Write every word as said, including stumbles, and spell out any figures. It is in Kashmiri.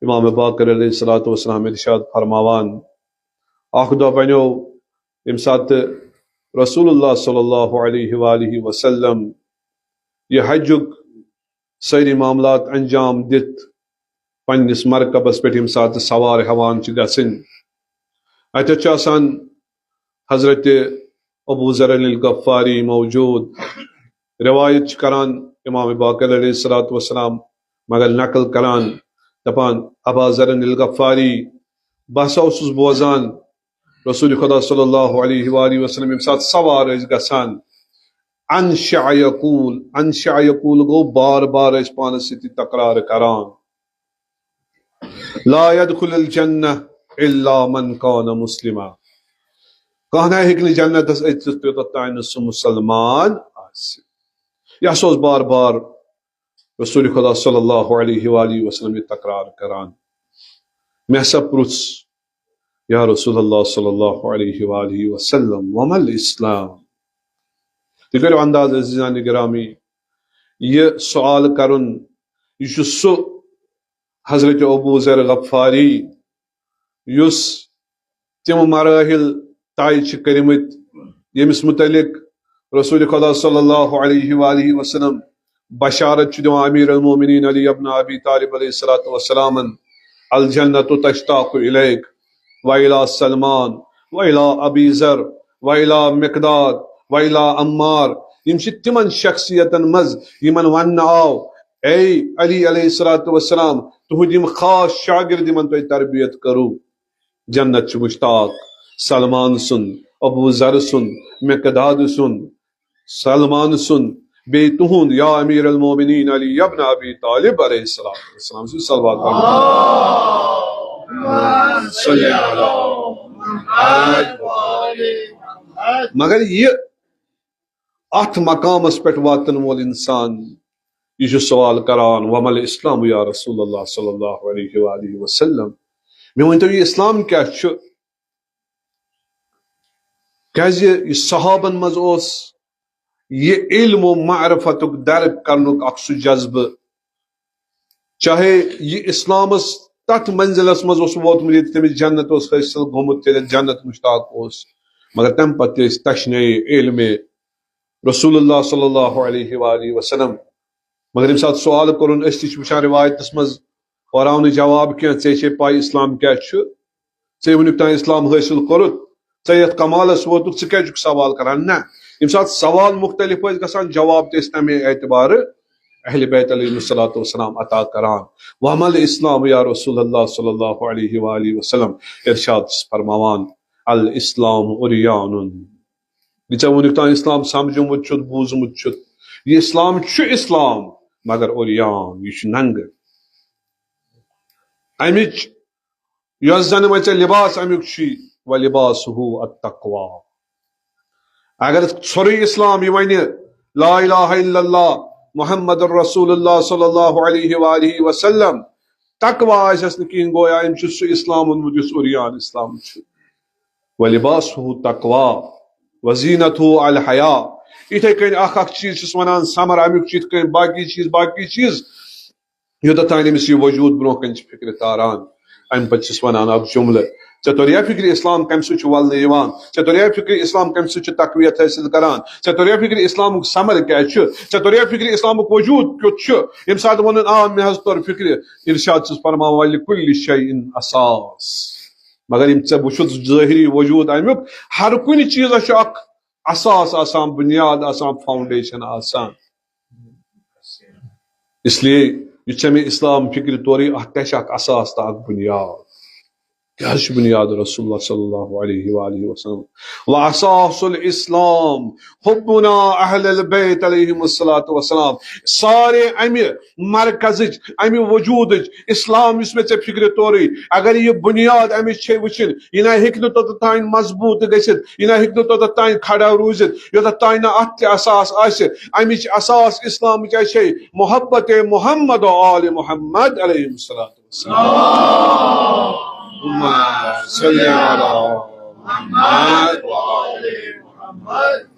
امام باقر علیہ الصلوۃ والسلام ارشاد فرماوان، اکھ دۄہ بنیو ییٚمہِ ساتہٕ رسول اللہ صلی اللہ علیہ وآلہ وسلم یہِ حجُک سٲری معاملات انجام دِتھ پننِس مرکبس پٮ۪ٹھ ییٚمہِ ساتہٕ سوار ہٮ۪وان چھِ گژھٕنۍ، اتٮ۪تھ چھُ آسان حضرت ابو ذر الغفاری موجود۔ روایت چھِ کران امام باقر علیہ الصلوۃ والسلام، مگر نقل کران، دپان، ابا ذر الغفاری، بہٕ ہسا اوسُس بوزان رسول خدا صلی اللہ علیہ وآلہ وسلم ییٚمہِ ساتہٕ سوار ٲسۍ گژھان، انشع یقول، انشع یقول گوٚو بار بار ٲسۍ پانس سۭتۍ تکرار کران، لا يدخل الجنة الا من كان مسلما۔ کانٛہہ نہ ہیٚکہِ نہٕ جنتس أژِتھ یوٚتتھ تام نہٕ سُہ مسلمان آسہِ۔ یہِ ہسا اوس بار بار رسول خدا صلی اللہ علیہ وآلہ وسلم یہِ تکرار کران۔ مےٚ ہسا پرُژھ، یا رسول اللہ صلی اللہ علیہ وآلہ وسلم، وما الاسلام؟ تُہۍ کٔرِو انداز عزیزان گرامی، یہِ سوال کرُن، یہِ چھُ سُہ حضرت ابو ذر غفاری یُس تِم مراحل طے چھِ کٔرمٕتۍ، ییٚمِس متعلق رسول خدا صلی اللہ علیہ وآلہ وسلم بشارت چھُ دِوان امیر المومنین علی ابن ابی طالب علیہ الصلوۃ والسلامن، الجنت تشتاق الیک و الی سلمان و الی ابی ذر و الی مقداد و الی عمار۔ یِم چھِ تِمن شخصیتن منٛز یِمن وننہٕ آو، اے علی علیہ الصلوۃ والسلام، تُہنٛدۍ یِم خاص شاگرد یِمن تۄہہِ تربیت کٔرٕو، جنت چھُ مشتاق۔ سلمان سُنٛد، ابو ذر سُنٛد، مقداد سُنٛد، سلمان سُنٛد، بیٚیہِ تُہُنٛد یا امیر المومنین علی ابن ابی طالب علیہ السلام، السلام سُنٛد صلوات پرنہٕ۔ اللہم صل علی محمد۔ مگر یہِ اتھ مقامس پٮ۪ٹھ واتن وول انسان، یہِ چھُ سوال کران، وما الاسلام یا رسول اللہ صلی اللہ علیہ وآلہ وسلم؟ مےٚ ؤنۍ تو، یہِ اسلام کیٛاہ چھُ؟ کیٛازِ یہِ صحابن منٛز اوس یہِ علم و معرفتُک درک کرنُک اکھ سُہ جذبہٕ، چاہے یہِ اسلامس تتھ منزلس منٛز اوس ووتمُت ییٚتہِ تٔمِس جنت اوس حٲصِل گوٚمُت، تیٚلہِ جنت مشتاق اوس، مگر تمہِ پتہٕ تہِ ٲسۍ تشنے علم رسول اللہ صلی اللہ علیہ وآلہ وسلم۔ مگر ییٚمہِ ساتہٕ سوال کوٚرُن، أسۍ تہِ چھِ وٕچھان روایتس منٛز، اورٕ آو نہٕ جواب کینٛہہ، ژےٚ چھے پاے اسلام کیٛاہ چھُ؟ ژےٚ وٕنیُک تام اسلام حٲصِل کوٚرُتھ، ژٕ یتھ کمالس ووتُکھ، ژٕ کیٛازِ چھُکھ سوال کران؟ نہ، ییٚمہِ ساتہٕ سوال مختلف ٲسۍ گژھان، جواب تہِ ٲسۍ تمے اعتبارٕ اہل بیت علیہم الصلوۃ والسلام عطا کران۔ وما الاسلام یا رسول اللہ صلی اللہ علیہ وآلہ وسلم؟ ارشاد چھُس فرماوان، الاسلام عریان۔ یہِ ژےٚ وٕنیُک تام اسلام سمجھومُت چھُتھ، بوٗزمُت چھُتھ، یہِ اسلام چھُ اسلام، مگر عریان، یہِ چھُ ننگہٕ۔ امِچ یۄس زن وۄنۍ ژےٚ لباس امیُک چھُے، ولباسہ التقوی۔ اگر ژھورُے اسلام یہِ ونہِ، لا الہ الا اللہ محمد رسول اللہ صلی اللہ علیہ وآلہ وسلم، تقوی آسٮ۪س نہٕ کِہیٖنۍ، گویا أمۍ چھُ سُہ اسلام اوٚنمُت یُس عریان اسلام چھُ۔ ولباسہ تقوی وزینتہ الحیا۔ یِتھے کٔنۍ اکھ اکھ چیٖز چھُس ونان، ثمر امیُک چھُ یِتھ کٔنۍ، باقی چیٖز، باقی چیٖز، یوٚتتھ تام أمِس یہِ وجود برونٛہہ کنہِ چھِ فکرِ تاران، امہِ پتہٕ چھِس ونان اکھ جملہٕ، ژےٚ توٚریا فکرِ اسلام کمہِ سۭتۍ چھُ ولنہٕ یِوان؟ ژےٚ توٚریا فکرِ اسلام کمہِ سۭتۍ چھُ تقویت حٲصِل کران؟ ژےٚ توٚریا فکرِ اسلامُک ثمر کیٛاہ چھُ؟ ژےٚ توٚریا فکرِ اسلامُک وجود کیُتھ چھُ؟ ییٚمہِ ساتہٕ ووٚنُن، آ، مےٚ حظ توٚر فکرِ، ارشاد چھُس فرماوان، ولکل شیء اساس۔ مگر یِم ژےٚ وٕچھُتھ ظٲہری وجود امیُک، ہر کُنہِ چیٖزس چھُ اکھ اساس آسان، بنیاد آسان، فاؤنڈیشن آسان۔ اس لیے یہِ چھےٚ مےٚ اسلام فکرِ تورٕے، اتھ کیٛاہ چھُ اکھ اساس تہٕ اکھ بنیاد؟ کیٛاہ چھُ بنیاد؟ رسول اللہ صلی اللہ علیہ وآلہ وسلم۔ واساس الاسلام حبنا اہل البیت علیہم الصلوۃ والسلام۔ سارے امہِ مرکزٕچ، امہِ وجودٕچ، اسلام یُس مےٚ ژےٚ فکرِ تورٕے، اگر یہِ بنیاد امِچ چھے وٕچھِنۍ، یہِ نہ ہیٚکہِ نہٕ توٚتتھ تام مضبوط گٔژھِتھ، یہِ نہ ہیٚکہِ نہٕ توٚتتھ تام کھڑا روٗزِتھ، یوٚتتھ تام نہٕ اتھ تہِ اساس آسہِ۔ امِچ اساس اسلامٕچ چھے محبت محمد و آل محمد علیہم الصلوۃ والسلام۔ اللہم صل علی محمد و آل محمد۔